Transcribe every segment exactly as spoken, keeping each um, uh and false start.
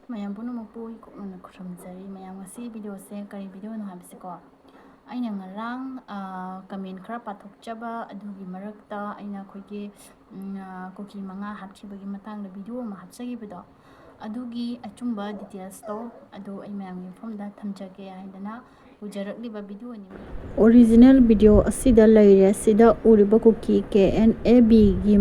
ꯃꯌꯥꯝ ꯄꯨꯝꯅꯃꯛꯄꯨ ꯏꯀꯣꯛꯅꯅ ꯈꯨꯔꯨꯝꯖꯔꯤ꯫ ꯃꯌꯥꯝ, ꯉꯁꯤ ꯚꯤꯗꯤꯑꯣꯁꯦ ꯀꯔꯤ ꯚꯤꯗꯤꯑꯣꯅꯣ ꯍꯥꯏꯕꯁꯦꯀꯣ, ꯑꯩꯅ ꯉꯔꯥꯡ ꯀꯃꯦꯟ ꯈꯔ ꯄꯥꯊꯣꯛꯆꯕ ꯑꯗꯨꯒꯤ ꯃꯔꯛꯇ ꯑꯩꯅ ꯑꯩꯈꯣꯏꯒꯤ ꯎꯝ, ꯑ, ꯀꯨꯀꯤ ꯃꯉꯥ ꯍꯥꯠꯈꯤꯕꯒꯤ ꯃꯇꯥꯡꯗ ꯚꯤꯗꯤꯑꯣ ꯑꯃ ꯍꯥꯞꯆꯈꯤꯕꯗꯣ, ꯑꯗꯨꯒꯤ ꯑꯆꯨꯝꯕ ꯗꯤꯇꯦꯜꯁꯇꯣ ꯑꯗꯨ ꯑꯩ ꯃꯌꯥꯝꯒꯤ ꯃꯐꯝꯗ ꯊꯝꯖꯒꯦ ꯍꯥꯏꯗꯅ ꯄꯨꯖꯔꯛꯂꯤꯕ ꯚꯤꯗꯤꯑꯣꯅꯤ꯫ ꯑꯣꯔꯤꯖꯤꯅꯦꯜ ꯚꯤꯗꯤꯑꯣ ꯑꯁꯤꯗ ꯂꯩꯔꯦ꯫ ꯁꯤꯗ ꯎꯔꯤꯕ ꯀꯨꯀꯤ ꯀꯦ ꯑꯦꯟ ꯑꯦ ꯕꯤꯒꯤ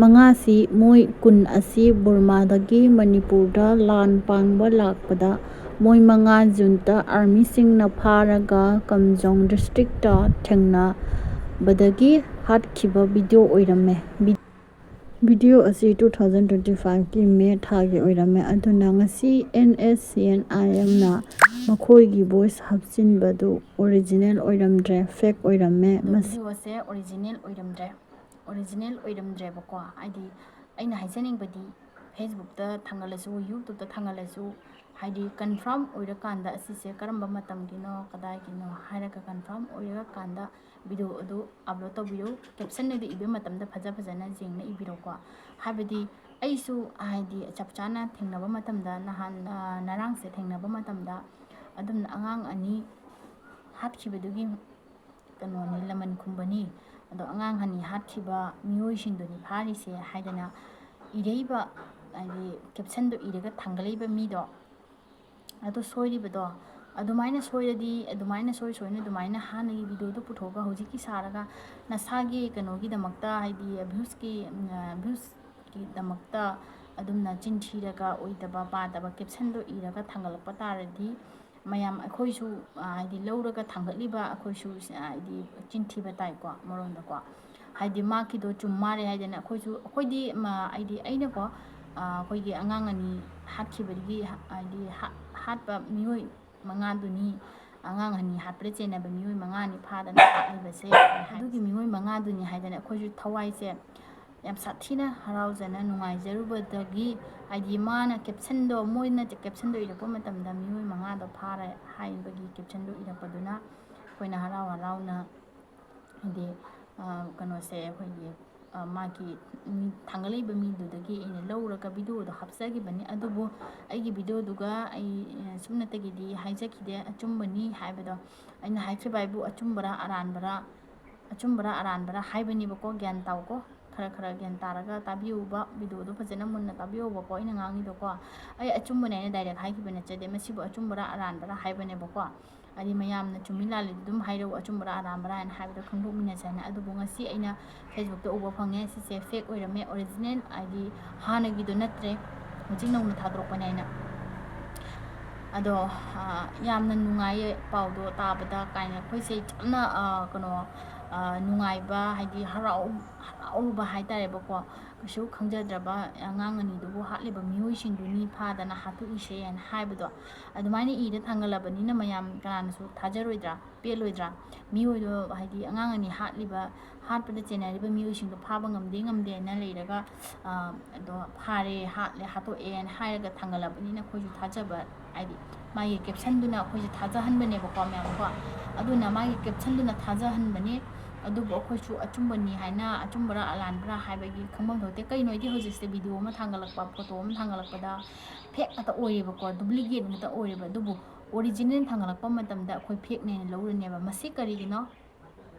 ꯃꯉꯥꯁꯤ, ꯃꯣꯏ ꯀꯨꯟ ꯑꯁꯤ ꯕꯨꯔꯃꯥꯗꯒꯤ ꯃꯅꯤꯄꯨꯔꯗ ꯂꯥꯟ ꯄꯥꯡꯕ ꯂꯥꯛꯄꯗ ꯃꯣꯏ ꯃꯉꯥ ꯖꯨꯟꯇ ꯑꯥꯔꯃꯤꯁꯤꯡꯅ ꯐꯥꯔꯒ ꯀꯝꯖꯣꯡ ꯗꯤꯁꯇ꯭ꯔꯤꯛꯇ ꯊꯦꯡꯅꯕꯗꯒꯤ ꯍꯥꯠꯈꯤꯕ ꯚꯤꯗꯤꯑꯣ ꯑꯣꯏꯔꯝꯃꯦ꯫ ꯚꯤ-, ꯚꯤꯗꯤꯑꯣ ꯑꯁꯤ two thousand twenty fiveꯀꯤ ꯃꯦ ꯊꯥꯒꯤ ꯑꯣꯏꯔꯝꯃꯦ꯫ ꯑꯗꯨꯅ ꯉꯁꯤ ꯑꯦꯟ ꯑꯦꯁ ꯁꯤ ꯑꯦꯟ ꯑꯥꯏ ꯑꯦꯝꯅ ꯃꯈꯣꯏꯒꯤ ꯚꯣꯏꯁ ꯍꯥꯞꯆꯤꯟꯕꯗꯨ ꯑꯣꯔꯤꯖꯤꯅꯦꯜ ꯑꯣꯏꯔꯝꯗ꯭ꯔꯦ, ꯐꯦꯛ ꯑꯣꯏꯔꯝꯃꯦ꯫ ꯑꯗꯣ ꯃꯁꯤ ꯚꯤꯗꯤꯑꯣ ꯑꯁꯦ ꯑꯣꯔꯤꯖꯤꯅꯦꯜ ꯑꯣꯏꯔꯝꯗ꯭ꯔꯦ, ꯑꯣꯔꯤꯖꯤꯅꯦꯜ ꯑꯣꯏꯔꯝꯗ꯭ꯔꯦꯕꯀꯣ꯫ ꯍꯥꯏꯗꯤ ꯑꯩꯅ ꯍꯥꯏꯖꯅꯤꯡꯕꯗꯤ, ꯐꯦꯁꯕꯨꯛꯇ ꯊꯥꯡꯒꯠꯂꯁꯨ, ꯌꯨꯇ꯭ꯌꯨꯕꯇ ꯊꯥꯡꯒꯠꯂꯁꯨ, ꯍꯥꯏꯗꯤ ꯀꯟꯐꯥꯔꯝ ꯑꯣꯏꯔꯀꯥꯟꯗ ꯑꯁꯤꯁꯦ ꯀꯔꯝꯕ ꯃꯇꯝꯒꯤꯅꯣ, ꯀꯗꯥꯏꯒꯤꯅꯣ ꯍꯥꯏꯔꯒ ꯀꯟꯐꯥꯔꯝ ꯑꯣꯏꯔꯀꯥꯟꯗ ꯚꯤꯗꯤꯑꯣ ꯑꯗꯨ ꯑꯞꯂꯣꯗ ꯇꯧꯕꯤꯌꯨ꯫ ꯀꯦꯞꯁꯟ ꯑꯗꯨ ꯏꯕ ꯃꯇꯝꯗ ꯐꯖ ꯐꯖꯅ ꯌꯦꯡꯅ ꯏꯕꯤꯔꯣꯀꯣ꯫ ꯍꯥꯏꯕꯗꯤ ꯑꯩꯁꯨ ꯍꯥꯏꯗꯤ ꯆꯞ ꯆꯥꯅ ꯊꯦꯡꯅꯕ ꯃꯇꯝꯗ, ꯅꯍꯥꯟ, ꯑ, ꯉꯔꯥꯡꯁꯦ ꯊꯦꯡꯅꯕ ꯃꯇꯝꯗ ꯑꯗꯨꯝꯅ ꯑꯉꯥꯡ ꯑꯅꯤ ꯍꯥꯠꯈꯤꯕꯗꯨꯒꯤ ꯀꯩꯅꯣꯅꯤ, ꯂꯃꯟ ꯈꯨꯝꯕꯅꯤ꯫ ꯑꯗꯣ ꯑꯉꯥꯡ ꯑꯅꯤ ꯍꯥꯠꯈꯤꯕ ꯃꯤꯑꯣꯏꯁꯤꯡꯗꯨꯅꯤ ꯐꯥꯔꯤꯁꯦ ꯍꯥꯏꯗꯅ ꯏꯔꯛꯏꯕ, ꯍꯥꯏꯗꯤ ꯀꯦꯞꯁꯟꯗꯣ ꯏꯔꯒ ꯊꯥꯡꯒꯠꯂꯛꯏꯕ ꯃꯤꯗꯣ, ꯑꯗꯨ ꯁꯣꯏꯔꯤꯕꯗꯣ, ꯑꯗꯨꯃꯥꯏꯅ ꯁꯣꯏꯔꯗꯤ, ꯑꯗꯨꯃꯥꯏꯅ ꯁꯣꯏ ꯁꯣꯏꯅ ꯑꯗꯨꯃꯥꯏꯅ ꯍꯥꯟꯅꯒꯤ ꯚꯤꯗꯤꯑꯣꯗꯣ ꯄꯨꯊꯣꯛꯑꯒ ꯍꯧꯖꯤꯛꯀꯤ ꯁꯥꯔꯒ ꯅꯁꯥꯒꯤ ꯀꯩꯅꯣꯒꯤꯗꯃꯛꯇ, ꯍꯥꯏꯗꯤ ꯚ꯭ꯌꯨꯁꯀꯤ, ꯎꯝ, ꯚ꯭ꯌꯨꯁꯀꯤꯗꯃꯛꯇ ꯑꯗꯨꯝꯅ ꯆꯤꯟ ꯊꯤꯔꯒ ꯑꯣꯏꯗꯕ ꯄꯥꯗꯕ ꯀꯦꯞꯁꯟꯗꯣ ꯏꯔꯒ ꯊꯥꯡꯒꯠꯂꯛꯄ ꯇꯥꯔꯗꯤ ꯃꯌꯥꯝ ꯑꯩꯈꯣꯏꯁꯨ, ꯑ, ꯍꯥꯏꯗꯤ ꯂꯧꯔꯒ ꯊꯥꯡꯒꯠꯂꯤꯕ ꯑꯩꯈꯣꯏꯁꯨ, ꯑ, ꯍꯥꯏꯗꯤ ꯆꯤꯟ ꯊꯤꯕ ꯇꯥꯏꯀꯣ, ꯑꯃꯔꯣꯝꯗꯀꯣ꯫ ꯍꯥꯏꯗꯤ ꯃꯥꯒꯤꯗꯣ ꯆꯨꯝ ꯃꯥꯜꯂꯦ ꯍꯥꯏꯗꯅ ꯑꯩꯈꯣꯏꯁꯨ, ꯑꯩꯈꯣꯏꯗꯤ, ꯃ-, ꯍꯥꯏꯗꯤ ꯑꯩꯅꯀꯣ, ꯑ, ꯑꯩꯈꯣꯏꯒꯤ ꯑꯉꯥꯡ ꯑꯅꯤ ꯍꯥꯠꯈꯤꯕꯗꯒꯤ ꯍ-, ꯍꯥꯏꯗꯤ ꯍꯥ-, ꯍꯥꯠꯄ ꯃꯤꯑꯣꯏ ꯃꯉꯥꯗꯨꯅꯤ, ꯑꯉꯥꯡ ꯑꯅꯤ ꯍꯥꯠꯄꯗ ꯆꯦꯟꯅꯕ ꯃꯤꯑꯣꯏ ꯃꯉꯥꯅꯤ ꯐꯥꯗꯅ ꯍꯥꯠꯂꯤꯕꯁꯦ꯫ ꯑꯗꯨꯒꯤ ꯃꯤꯑꯣꯏ ꯃꯉꯥꯗꯨꯅꯤ ꯍꯥꯏꯗꯅ ꯑꯩꯈꯣꯏꯁꯨ ꯊꯋꯥꯏꯁꯦ ꯌꯥꯝ ꯁꯥꯊꯤꯅ ꯍꯔꯥꯎꯖꯅ ꯅꯨꯡꯉꯥꯏꯖꯔꯨꯕꯗꯒꯤ, ꯍꯥꯏꯗꯤ ꯃꯥꯅ ꯀꯦꯞꯁꯟꯗꯣ, ꯃꯣꯏꯅ ꯀꯦꯞꯁꯟꯗꯣ ꯏꯔꯛꯄ ꯃꯇꯝꯗ ꯃꯤꯑꯣꯏ ꯃꯉꯥꯗꯣ ꯐꯥꯔꯦ ꯍꯥꯏꯕꯒꯤ ꯀꯦꯞꯁꯟꯗꯣ ꯏꯔꯛꯄꯗꯨꯅ ꯑꯩꯈꯣꯏꯅ ꯍꯔꯥꯎ ꯍꯔꯥꯎꯅ, ꯍꯥꯏꯗꯤ, ꯑ, ꯀꯩꯅꯣꯁꯦ, ꯑꯩꯈꯣꯏꯒꯤ ꯃꯥꯒꯤ ꯊꯥꯡꯒꯠꯂꯛꯏꯕ ꯃꯤꯗꯨꯗꯒꯤ ꯑꯩꯅ ꯂꯧꯔꯒ ꯚꯤꯗꯤꯑꯣꯗꯣ ꯍꯥꯞꯆꯈꯤꯕꯅꯤ꯫ ꯑꯗꯨꯕꯨ ꯑꯩꯒꯤ ꯚꯤꯗꯤꯑꯣꯗꯨꯒ ꯑꯩ ꯁꯨꯞꯅꯇꯒꯤꯗꯤ ꯍꯥꯏꯖꯈꯤꯗꯦ ꯑꯆꯨꯝꯕꯅꯤ ꯍꯥꯏꯕꯗꯣ꯫ ꯑꯩꯅ ꯍꯥꯏꯈꯤꯕ ꯍꯥꯏꯕꯨ ꯑꯆꯨꯝꯕꯔꯥ ꯑꯔꯥꯟꯕꯔꯥ, ꯑꯆꯨꯝꯕꯔꯥ ꯑꯔꯥꯟꯕꯔꯥ ꯍꯥꯏꯕꯅꯦꯕꯀꯣ꯫ ꯒ꯭ꯌꯥꯟ ꯇꯥꯎꯀꯣ, ꯈꯔ ꯈꯔ ꯒ꯭ꯌꯥꯟ ꯇꯥꯔꯒ ꯇꯥꯕꯤꯌꯨꯕ, ꯚꯤꯗꯤꯑꯣꯗꯣ ꯐꯖꯅ ꯃꯨꯟꯅ ꯇꯥꯕꯤꯌꯣꯕꯀꯣ ꯑꯩꯅ ꯉꯥꯡꯉꯤꯗꯣꯀꯣ꯫ ꯑꯩ ꯑꯆꯨꯝꯕꯅꯦ ꯍꯥꯏꯅ ꯗꯥꯏꯔꯦꯛ ꯍꯥꯏꯈꯤꯕ ꯅꯠꯆꯗꯦ, ꯃꯁꯤꯕꯨ ꯑꯆꯨꯝꯕꯔꯥ ꯑꯔꯥꯟꯕꯔꯥ ꯍꯥꯏꯕꯅꯦꯕꯀꯣ꯫ ꯍꯥꯏꯗꯤ ꯃꯌꯥꯝꯅ ꯆꯨꯝꯃꯤ ꯂꯥꯜꯂꯤꯗꯨ ꯑꯗꯨꯝ ꯍꯥꯏꯔꯛꯎ, ꯑꯆꯨꯝꯕꯔꯥ ꯑꯔꯥꯟꯕꯔꯥ ꯍꯥꯏꯅ ꯍꯥꯏꯕꯗꯣ ꯈꯪꯗꯣꯛꯃꯤꯟꯅꯁꯦ ꯍꯥꯏꯅ꯫ ꯑꯗꯨꯕꯨ ꯉꯁꯤ ꯑꯩꯅ ꯐꯦꯁꯕꯨꯛꯇ ꯎꯕ ꯐꯪꯉꯦ, ꯁꯤꯁꯦ ꯐꯦꯛ ꯑꯣꯏꯔꯝꯃꯦ, ꯑꯣꯔꯤꯖꯤꯅꯦꯜ ꯍꯥꯏꯗꯤ ꯍꯥꯟꯅꯒꯤꯗꯣ ꯅꯠꯇ꯭ꯔꯦ, ꯍꯧꯖꯤꯛ ꯅꯧꯅ ꯊꯥꯗꯣꯔꯛꯄꯅꯦ ꯍꯥꯏꯅ꯫ ꯑꯗꯣ ꯌꯥꯝꯅ ꯅꯨꯡꯉꯥꯏꯌꯦ ꯄꯥꯎꯗꯣ ꯇꯥꯕꯗ ꯀꯥꯏꯅ꯫ ꯑꯩꯈꯣꯏꯁꯦ ꯌꯥꯝꯅ ꯀꯩꯅꯣ, ꯅꯨꯡꯉꯥꯏꯕ ꯍꯥꯏꯗꯤ ꯍꯔꯥꯎ ꯍꯔꯥꯎꯔꯨꯕ ꯍꯥꯏꯇꯥꯔꯦꯕꯀꯣ꯫ ꯀꯩꯁꯨ ꯈꯪꯖꯗ꯭ꯔꯕ ꯑꯉꯥꯡ ꯑꯅꯤꯗꯨꯕꯨ ꯍꯥꯠꯂꯤꯕ ꯃꯤꯑꯣꯏꯁꯤꯡꯗꯨꯅꯤ ꯐꯥꯗꯅ ꯍꯥꯠꯇꯣꯛꯏꯁꯦ ꯍꯥꯏꯅ ꯍꯥꯏꯕꯗꯣ꯫ ꯑꯗꯨꯃꯥꯏꯅ ꯏꯗ ꯊꯥꯡꯒꯠꯂꯕꯅꯤꯅ ꯃꯌꯥꯝ ꯀꯅꯥꯅꯁꯨ ꯊꯥꯖꯔꯣꯏꯗ꯭ꯔꯥ, ꯄꯦꯜꯂꯣꯏꯗ꯭ꯔꯥ? ꯃꯤꯑꯣꯏꯗꯣ ꯍꯥꯏꯗꯤ ꯑꯉꯥꯡ ꯑꯅꯤ ꯍꯥꯠꯂꯤꯕ, ꯍꯥꯠꯄꯗ ꯆꯦꯟꯅꯔꯤꯕ ꯃꯤꯑꯣꯏꯁꯤꯡꯗꯣ ꯐꯥꯕ ꯉꯝꯗꯦ ꯉꯝꯗꯦꯅ ꯂꯩꯔꯒ ꯑꯗꯣ ꯐꯥꯔꯦ, ꯍꯥꯠꯂꯦ, ꯍꯥꯠꯇꯣꯛꯑꯦꯅ ꯍꯥꯏꯔꯒ ꯊꯥꯡꯒꯠꯂꯕꯅꯤꯅ ꯑꯩꯈꯣꯏꯁꯨ ꯊꯥꯖꯕ, ꯍꯥꯏꯗꯤ ꯃꯥꯒꯤ ꯀꯦꯞꯁꯟꯗꯨꯅ ꯑꯩꯈꯣꯏꯁꯦ ꯊꯥꯖꯍꯟꯕꯅꯦꯕꯀꯣ ꯃꯌꯥꯝꯀꯣ꯫ ꯑꯗꯨꯅ ꯃꯥꯒꯤ ꯀꯦꯞꯁꯟꯗꯨꯅ ꯊꯥꯖꯍꯟꯕꯅꯦ꯫ ꯑꯗꯨꯕꯨ ꯑꯩꯈꯣꯏꯁꯨ ꯑꯆꯨꯝꯕꯅꯤ ꯍꯥꯏꯅ, ꯑꯆꯨꯝꯕꯔꯥ ꯑꯂꯥꯟꯕ꯭ꯔꯥ ꯍꯥꯏꯕꯒꯤ ꯈꯪꯐꯝ ꯊꯣꯛꯇꯦ꯫ ꯀꯩꯅꯣ ꯍꯥꯏꯗꯤ ꯍꯧꯖꯤꯛꯁꯦ ꯚꯤꯗꯤꯑꯣ ꯑꯃ ꯊꯥꯡꯒꯠꯂꯛꯄ, ꯐꯣꯇꯣ ꯑꯃ ꯊꯥꯡꯒꯠꯂꯛꯄꯗ ꯐꯦꯛ ꯉꯥꯛꯇ ꯑꯣꯏꯔꯦꯕꯀꯣ, ꯗꯨꯄ꯭ꯂꯤꯀꯦꯠ ꯉꯥꯛꯇ ꯑꯣꯏꯔꯦꯕ꯫ ꯑꯗꯨꯕꯨ ꯑꯣꯔꯤꯖꯤꯅꯦꯜ ꯊꯥꯡꯒꯠꯂꯛꯄ ꯃꯇꯝꯗ ꯑꯩꯈꯣꯏ ꯐꯦꯛꯅꯦꯅ ꯂꯧꯔꯅꯦꯕ꯫ ꯃꯁꯤ ꯀꯔꯤꯒꯤꯅꯣ?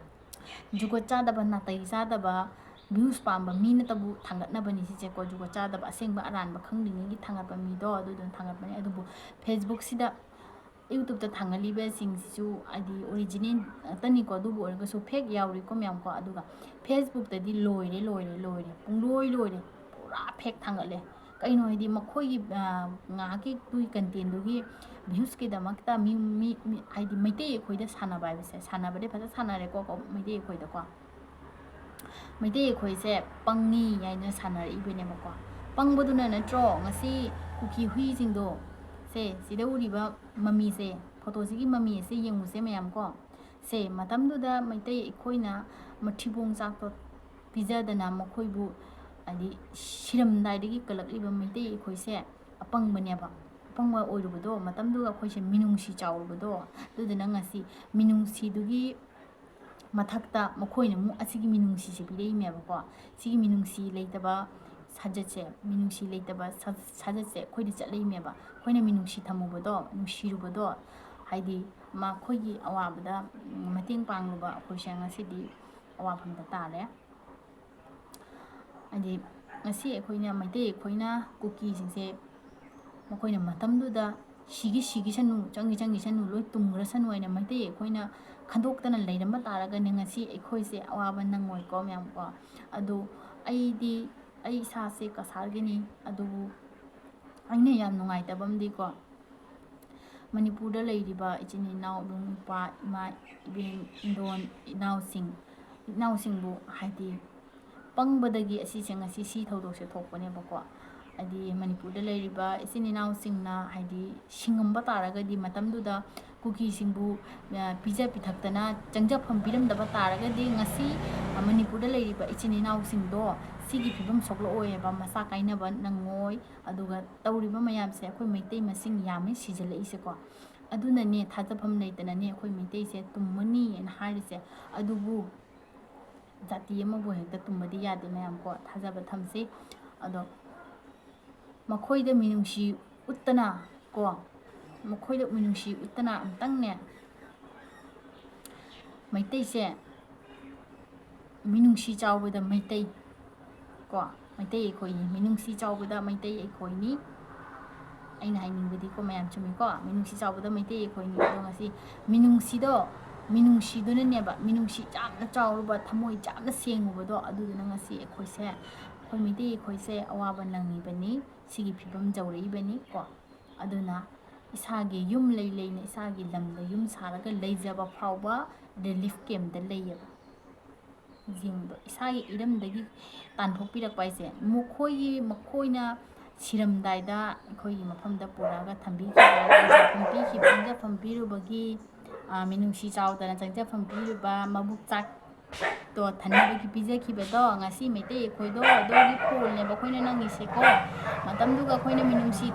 ꯖꯨꯒꯣꯠ ꯆꯥꯗꯕ, ꯅꯥꯇꯩ ꯆꯥꯗꯕ, ꯚ꯭ꯌꯨꯁ ꯄꯥꯝꯕ ꯃꯤꯅꯇꯕꯨ ꯊꯥꯡꯒꯠꯅꯕꯅꯤ ꯁꯤꯁꯦꯀꯣ꯫ ꯖꯨꯒꯣꯠ ꯆꯥꯗꯕ, ꯑꯁꯦꯡꯕ ꯑꯔꯥꯟꯕ ꯈꯪꯗ꯭ꯔꯤꯉꯩꯒꯤ ꯊꯥꯡꯒꯠꯄ ꯃꯤꯗꯣ ꯑꯗꯨꯗꯨꯅ ꯊꯥꯡꯒꯠꯄꯅꯦ꯫ ꯑꯗꯨꯕꯨ ꯐꯦꯁꯕꯨꯛꯁꯤꯗ, ꯌꯨꯇ꯭ꯌꯨꯕꯇ ꯊꯥꯡꯒꯠꯂꯤꯕꯁꯤꯡꯁꯤꯁꯨ ꯍꯥꯏꯗꯤ ꯑꯣꯔꯤꯖꯤꯅꯦꯜ ꯉꯥꯛꯇꯅꯤꯀꯣ꯫ ꯑꯗꯨꯕꯨ ꯑꯣꯏꯔꯒꯁꯨ ꯐꯦꯛ ꯌꯥꯎꯔꯤꯀꯣ ꯃꯌꯥꯝꯀꯣ꯫ ꯑꯗꯨꯒ ꯐꯦꯁꯕꯨꯛꯇꯗꯤ ꯂꯣꯏꯔꯦ, ꯂꯣꯏꯔꯦ, ꯂꯣꯏꯔꯦ, ꯄꯨꯡꯂꯣꯏ ꯂꯣꯏꯔꯦ, ꯄꯨꯔꯥ ꯐꯦꯛ ꯊꯥꯡꯒꯠꯂꯦ꯫ ꯀꯩꯅꯣ ꯍꯥꯏꯗꯤ ꯃꯈꯣꯏꯒꯤ ꯉꯥꯏꯍꯥꯛꯀꯤ ꯇꯨꯒꯤ ꯀꯟꯇꯦꯟꯗꯨꯒꯤ ꯚ꯭ꯌꯨꯁꯀꯤꯗꯃꯛꯇ ꯃꯤ, ꯃꯤ, ꯃꯤ ꯍꯥꯏꯗꯤ ꯃꯩꯇꯩ ꯑꯩꯈꯣꯏꯗ ꯁꯥꯟꯅꯕ ꯍꯥꯏꯕꯁꯦ, ꯁꯥꯟꯅꯕꯗꯤ ꯐꯖꯅ ꯁꯥꯟꯅꯔꯦꯀꯣ ꯀꯣ-, ꯃꯩꯇꯩ ꯑꯩꯈꯣꯏꯗꯀꯣ꯫ ꯃꯩꯇꯩ ꯑꯩꯈꯣꯏꯁꯦ ꯄꯪꯉꯤ ꯍꯥꯏꯅ ꯁꯥꯟꯅꯔꯛꯏꯕꯅꯦꯕꯀꯣ꯫ ꯄꯪꯕꯗꯨꯅ ꯅꯠꯇ꯭ꯔꯣ ꯉꯁꯤ ꯀꯨꯀꯤ ꯍꯨꯏꯁꯤꯡꯗꯣ, ꯁꯦ ꯁꯤꯗ ꯎꯔꯤꯕ ꯃꯃꯤꯁꯦ, ꯐꯣꯇꯣꯁꯤꯒꯤ ꯃꯃꯤ ꯑꯁꯦ ꯌꯦꯡꯉꯨꯁꯦ ꯃꯌꯥꯝ ꯀꯣ꯫ ꯁꯦ ꯃꯇꯝꯗꯨꯗ ꯃꯩꯇꯩ ꯑꯩꯈꯣꯏꯅ ꯃꯊꯤꯕꯣꯡ ꯆꯥꯛꯄ ꯄꯤꯖꯗꯅ ꯃꯈꯣꯏꯕꯨ ꯍꯥꯏꯗꯤ ꯁꯤꯔꯝꯗꯥꯏꯗꯒꯤ ꯀꯜꯂꯛꯂꯤꯕ ꯃꯩꯇꯩ ꯑꯩꯈꯣꯏꯁꯦ ꯑꯄꯪꯕꯅꯦꯕ꯫ ꯑꯄꯪꯕ ꯑꯣꯏꯔꯨꯕꯗꯣ, ꯃꯇꯝꯗꯨꯒ ꯑꯩꯈꯣꯏꯁꯦ ꯃꯤꯅꯨꯡꯁꯤ ꯆꯥꯎꯔꯨꯕꯗꯣ, ꯑꯗꯨꯗꯨꯅ ꯉꯁꯤ ꯃꯤꯅꯨꯡꯁꯤꯗꯨꯒꯤ ꯃꯊꯛꯇ ꯃꯈꯣꯏꯅ ꯑꯃꯨꯛ ꯑꯁꯤꯒꯤ ꯃꯤꯅꯨꯡꯁꯤꯁꯦ ꯄꯤꯔꯛꯏꯅꯦꯕꯀꯣ꯫ ꯁꯤꯒꯤ ꯃꯤꯅꯨꯡꯁꯤ ꯂꯩꯇꯕ ꯁꯥꯖꯠꯁꯦ, ꯃꯤꯅꯨꯡꯁꯤ ꯂꯩꯇꯕ ꯁꯥ-, ꯁꯥꯖꯠꯁꯦ ꯑꯩꯈꯣꯏꯗ ꯆꯠꯂꯛꯏꯅꯦꯕ꯫ ꯑꯩꯈꯣꯏꯅ ꯃꯤꯅꯨꯡꯁꯤ ꯊꯝꯃꯨꯕꯗꯣ, ꯅꯨꯡꯁꯤꯔꯨꯕꯗꯣ, ꯍꯥꯏꯗꯤ ꯃꯈꯣꯏꯒꯤ ꯑꯋꯥꯕꯗ ꯃꯇꯦꯡ ꯄꯥꯡꯂꯨꯕ ꯑꯩꯈꯣꯏꯁꯦ ꯉꯁꯤꯗꯤ ꯑꯋꯥꯐꯝꯗ ꯇꯥꯔꯦ꯫ ꯍꯥꯏꯗꯤ ꯉꯁꯤ ꯑꯩꯈꯣꯏꯅ, ꯃꯩꯇꯩ ꯑꯩꯈꯣꯏꯅ ꯀꯨꯀꯤꯁꯤꯡꯁꯦ ꯃꯈꯣꯏꯅ ꯃꯇꯝꯗꯨꯗ ꯁꯤꯒꯤ ꯁꯤꯒꯤꯁꯅꯨ, ꯆꯪꯒꯤ ꯆꯪꯒꯤꯁꯅꯨ, ꯂꯣꯏ ꯇꯨꯝꯈ꯭ꯔꯁꯅꯨ ꯍꯥꯏꯅ ꯃꯩꯇꯩ ꯑꯩꯈꯣꯏꯅ ꯈꯟꯗꯣꯛꯇꯅ ꯂꯩꯔꯝꯕ ꯇꯥꯔꯒꯗꯤ ꯉꯁꯤ ꯑꯩꯈꯣꯏꯁꯦ ꯑꯋꯥꯕ ꯅꯪꯉꯣꯏꯀꯣ ꯃꯌꯥꯝ ꯀꯣ꯫ ꯑꯗꯨ ꯑꯩꯗꯤ, ꯑꯩ ꯏꯁꯥꯁꯦ ꯀꯁꯥꯔꯒꯤꯅꯤ, ꯑꯗꯨꯕꯨ ꯑꯩꯅ ꯌꯥꯝ ꯅꯨꯡꯉꯥꯏꯇꯕ ꯑꯃꯗꯤꯀꯣ, ꯃꯅꯤꯄꯨꯔꯗ ꯂꯩꯔꯤꯕ ꯏꯆꯤꯟ ꯏꯅꯥꯎ, ꯏꯕꯨꯡ ꯏꯄ꯭ꯋꯥ, ꯏꯃꯥ ꯏꯕꯦꯟ, ꯏꯟꯗꯣꯟ ꯏꯅꯥꯎꯁꯤꯡ, ꯏꯅꯥꯎꯁꯤꯡꯕꯨ ꯍꯥꯏꯗꯤ ꯄꯪꯕꯗꯒꯤ ꯑꯁꯤꯁꯦ ꯉꯁꯤ ꯁꯤ ꯊꯧꯗꯣꯛꯁꯦ ꯊꯣꯛꯄꯅꯦꯕꯀꯣ꯫ ꯍꯥꯏꯗꯤ ꯃꯅꯤꯄꯨꯔꯗ ꯂꯩꯔꯤꯕ ꯏꯆꯤꯟ ꯏꯅꯥꯎꯁꯤꯡꯅ ꯍꯥꯏꯗꯤ ꯁꯤꯡꯉꯝꯕ ꯇꯥꯔꯒꯗꯤ ꯃꯇꯝꯗꯨꯗ ꯀꯨꯀꯤꯁꯤꯡꯕꯨ, ꯑ, ꯄꯤꯖ ꯄꯤꯊꯛꯇꯅ ꯆꯪꯖꯐꯝ ꯄꯤꯔꯝꯗꯕ ꯇꯥꯔꯒꯗꯤ ꯉꯁꯤ, ꯑ, ꯃꯅꯤꯄꯨꯔꯗ ꯂꯩꯔꯤꯕ ꯏꯆꯤꯟ ꯏꯅꯥꯎꯁꯤꯡꯗꯣ ꯁꯤꯒꯤ ꯐꯤꯕꯝ ꯁꯣꯛꯂꯛꯑꯣꯏꯑꯕ, ꯃꯆꯥ ꯀꯥꯏꯅꯕ ꯅꯪꯉꯣꯏ꯫ ꯑꯗꯨꯒ ꯇꯧꯔꯤꯕ ꯃꯌꯥꯝꯁꯦ ꯑꯩꯈꯣꯏ ꯃꯩꯇꯩ ꯃꯁꯤꯡ ꯌꯥꯝꯃꯤ ꯁꯤꯖꯤꯜꯂꯛꯏꯁꯦꯀꯣ꯫ ꯑꯗꯨꯅꯅꯦ ꯊꯥꯖꯐꯝ ꯂꯩꯇꯅꯅꯦ ꯑꯩꯈꯣꯏ ꯃꯩꯇꯩꯁꯦ ꯇꯨꯝꯃꯅꯤ ꯍꯥꯏꯅ ꯍꯥꯏꯔꯤꯁꯦ꯫ ꯑꯗꯨꯕꯨ ꯖꯥꯇꯤ ꯑꯃꯕꯨ ꯍꯦꯛꯇ ꯇꯨꯝꯕꯗꯤ ꯌꯥꯗꯦ ꯃꯌꯥꯝ ꯀꯣ, ꯊꯥꯖꯕ ꯊꯝꯁꯤ꯫ ꯑꯗꯣ ꯃꯈꯣꯏꯗ ꯃꯤꯅꯨꯡꯁꯤ ꯎꯠꯇꯅ ꯀꯣ, ꯃꯈꯣꯏꯗ ꯃꯤꯅꯨꯡꯁꯤ ꯎꯠꯇꯅ ꯑꯝꯇꯪꯅꯦ, ꯃꯩꯇꯩꯁꯦ ꯃꯤꯅꯨꯡꯁꯤ ꯆꯥꯎꯕꯗ ꯃꯩꯇꯩ ꯀꯣ, ꯃꯩꯇꯩ ꯑꯩꯈꯣꯏꯅꯤ꯫ ꯃꯤꯅꯨꯡꯁꯤ ꯆꯥꯎꯕꯗ ꯃꯩꯇꯩ ꯑꯩꯈꯣꯏꯅꯤ꯫ ꯑꯩꯅ ꯍꯥꯏꯅꯤꯡꯕꯗꯤꯀꯣ ꯃꯌꯥꯝ, ꯆꯨꯝꯃꯤꯀꯣ, ꯃꯤꯅꯨꯡꯁꯤ ꯆꯥꯎꯕꯗ ꯃꯩꯇꯩ ꯑꯩꯈꯣꯏꯅꯤ꯫ ꯑꯗꯣ ꯉꯁꯤ ꯃꯤꯅꯨꯡꯁꯤꯗꯣ, ꯃꯤꯅꯨꯡꯁꯤꯗꯨꯅꯅꯦꯕ, ꯃꯤꯅꯨꯡꯁꯤ ꯌꯥꯝꯅ ꯆꯥꯎꯔꯨꯕ, ꯊꯃꯣꯏ ꯌꯥꯝꯅ ꯁꯦꯡꯉꯨꯕꯗꯣ, ꯑꯗꯨꯗꯨꯅ ꯉꯁꯤ ꯑꯩꯈꯣꯏꯁꯦ, ꯑꯩꯈꯣꯏ ꯃꯩꯇꯩ ꯑꯩꯈꯣꯏꯁꯦ ꯑꯋꯥꯕ ꯅꯪꯉꯤꯕꯅꯤ, ꯁꯤꯒꯤ ꯐꯤꯕꯝ ꯌꯧꯔꯛꯏꯕꯅꯤ ꯀꯣ꯫ ꯑꯗꯨꯅ ꯏꯁꯥꯒꯤ ꯌꯨꯝ ꯂꯩ ꯂꯩꯅ, ꯏꯁꯥꯒꯤ ꯂꯝꯗ ꯌꯨꯝ ꯁꯥꯔꯒ ꯂꯩꯖꯕ ꯐꯥꯎꯕ ꯔꯤꯂꯤꯐ ꯀꯦꯝꯗ ꯂꯩꯌꯦꯕ꯫ ꯌꯦꯡꯕ, ꯏꯁꯥꯒꯤ ꯏꯔꯝꯗꯒꯤ ꯇꯥꯟꯊꯣꯛꯄꯤꯔꯛꯄ ꯍꯥꯏꯁꯦ, ꯃꯈꯣꯏꯒꯤ, ꯃꯈꯣꯏꯅ ꯁꯤꯔꯝꯗꯥꯏꯗ ꯑꯩꯈꯣꯏꯒꯤ ꯃꯐꯝꯗ ꯄꯨꯔꯛꯑꯒ ꯊꯝꯕꯤꯈꯤꯕ, ꯆꯪꯖꯐꯝ ꯄꯤꯈꯤꯕ, ꯆꯪꯖꯐꯝ ꯄꯤꯔꯨꯕꯒꯤ, ꯑ, ꯃꯤꯅꯨꯡꯁꯤ ꯆꯥꯎꯗꯅ ꯆꯪꯖꯐꯝ ꯄꯤꯔꯨꯕ, ꯃꯕꯨꯛ ꯆꯥꯛꯇꯣ ꯊꯟꯅꯕꯒꯤ ꯄꯤꯖꯈꯤꯕꯗꯣ, ꯉꯁꯤ ꯃꯩꯇꯩ ꯑꯩꯈꯣꯏꯗꯣ ꯑꯗꯨꯒꯤ ꯐꯣꯜꯅꯦꯕ ꯑꯩꯈꯣꯏꯅ ꯅꯪꯉꯤꯁꯦꯀꯣ꯫ ꯃꯇꯝꯗꯨꯒ ꯑꯩꯈꯣꯏꯅ ꯃꯤꯅꯨꯡꯁꯤ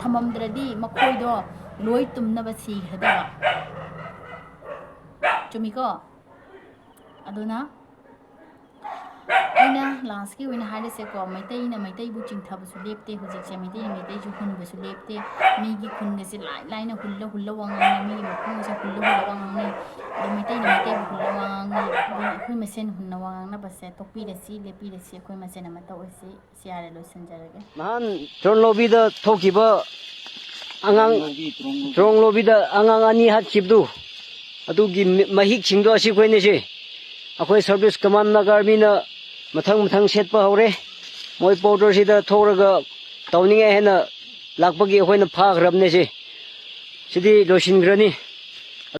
ꯊꯝꯃꯝꯗ꯭ꯔꯗꯤ ꯃꯈꯣꯏꯗꯣ ꯂꯣꯏ ꯇꯨꯝꯅꯕ ꯁꯤꯈ꯭ꯔꯗꯕ꯫ ꯆꯨꯝꯃꯤꯀꯣ? ꯑꯗꯨꯅ ꯑꯩꯅ ꯂꯥꯁꯀꯤ ꯑꯣꯏꯅ ꯍꯥꯏꯔꯤꯁꯦꯀꯣ, ꯃꯩꯇꯩꯅ ꯃꯩꯇꯩꯕꯨ ꯆꯤꯡꯊꯕꯁꯨ ꯂꯦꯞꯇꯦ, ꯍꯧꯖꯤꯛꯁꯦ ꯃꯩꯇꯩꯅ ꯃꯩꯇꯩꯁꯨ ꯍꯨꯟꯕꯁꯨ ꯂꯦꯞꯇꯦ꯫ ꯃꯤꯒꯤ ꯈꯨꯟꯒꯁꯦ ꯂꯥꯏ ꯂꯥꯏꯅ ꯍꯨꯜꯂ ꯍꯨꯜꯂ ꯋꯥ ꯉꯥꯡꯅꯩ, ꯃꯤꯒꯤ ꯃꯐꯝꯁꯦ ꯍꯨꯜꯂ ꯍꯨꯜꯂ ꯋꯥ ꯉꯥꯡꯅꯩ꯫ ꯑꯗꯣ ꯃꯩꯇꯩꯅ ꯃꯩꯇꯩꯕꯨ ꯍꯨꯜꯂ ꯋꯥ ꯉꯥꯡꯅꯩ꯫ ꯑꯗꯨꯅ ꯑꯩꯈꯣꯏ ꯃꯁꯦꯟ ꯍꯨꯟꯅ ꯋꯥ ꯉꯥꯡꯅꯕꯁꯦ ꯇꯣꯛꯄꯤꯔꯁꯤ, ꯂꯦꯞꯄꯤꯔꯁꯤ, ꯑꯩꯈꯣꯏ ꯃꯁꯦꯟ ꯑꯃꯠꯇ ꯑꯣꯏꯁꯤ꯫ ꯁꯤ ꯌꯥꯔꯦ, ꯂꯣꯏꯁꯤꯟꯖꯔꯒꯦ꯫ ꯅꯍꯥꯟ ꯇ꯭ꯔꯣꯟ ꯂꯣꯕꯤꯗ ꯊꯣꯛꯈꯤꯕ ꯑꯉꯥꯡ, ꯇ꯭ꯔꯣꯟ ꯂꯣꯕꯤꯗ ꯑꯉꯥꯡ ꯑꯅꯤ ꯍꯥꯠꯈꯤꯕꯗꯨ, ꯑꯗꯨꯒꯤ ꯃꯤ-, ꯃꯍꯤꯛꯁꯤꯡꯗꯣ ꯑꯁꯤ ꯑꯩꯈꯣꯏꯅꯁꯦ, ꯑꯩꯈꯣꯏ ꯁꯔꯚꯤꯁ ꯀꯃꯥꯟ ꯅꯥꯒꯥ ꯑꯥꯔꯃꯤꯅ ꯃꯊꯪ ꯃꯊꯪ ꯁꯦꯠꯄ ꯍꯧꯔꯦ꯫ ꯃꯣꯏ ꯄꯥꯎꯗꯔꯁꯤꯗ ꯊꯣꯛꯂꯒ ꯇꯧꯅꯤꯡꯉꯥꯏ ꯍꯥꯏꯅ ꯂꯥꯛꯄꯒꯤ ꯑꯩꯈꯣꯏꯅ ꯐꯥꯈ꯭ꯔꯕꯅꯦ ꯁꯤ꯫ ꯁꯤꯗꯤ ꯂꯣꯏꯁꯤꯟꯈ꯭ꯔꯅꯤ꯫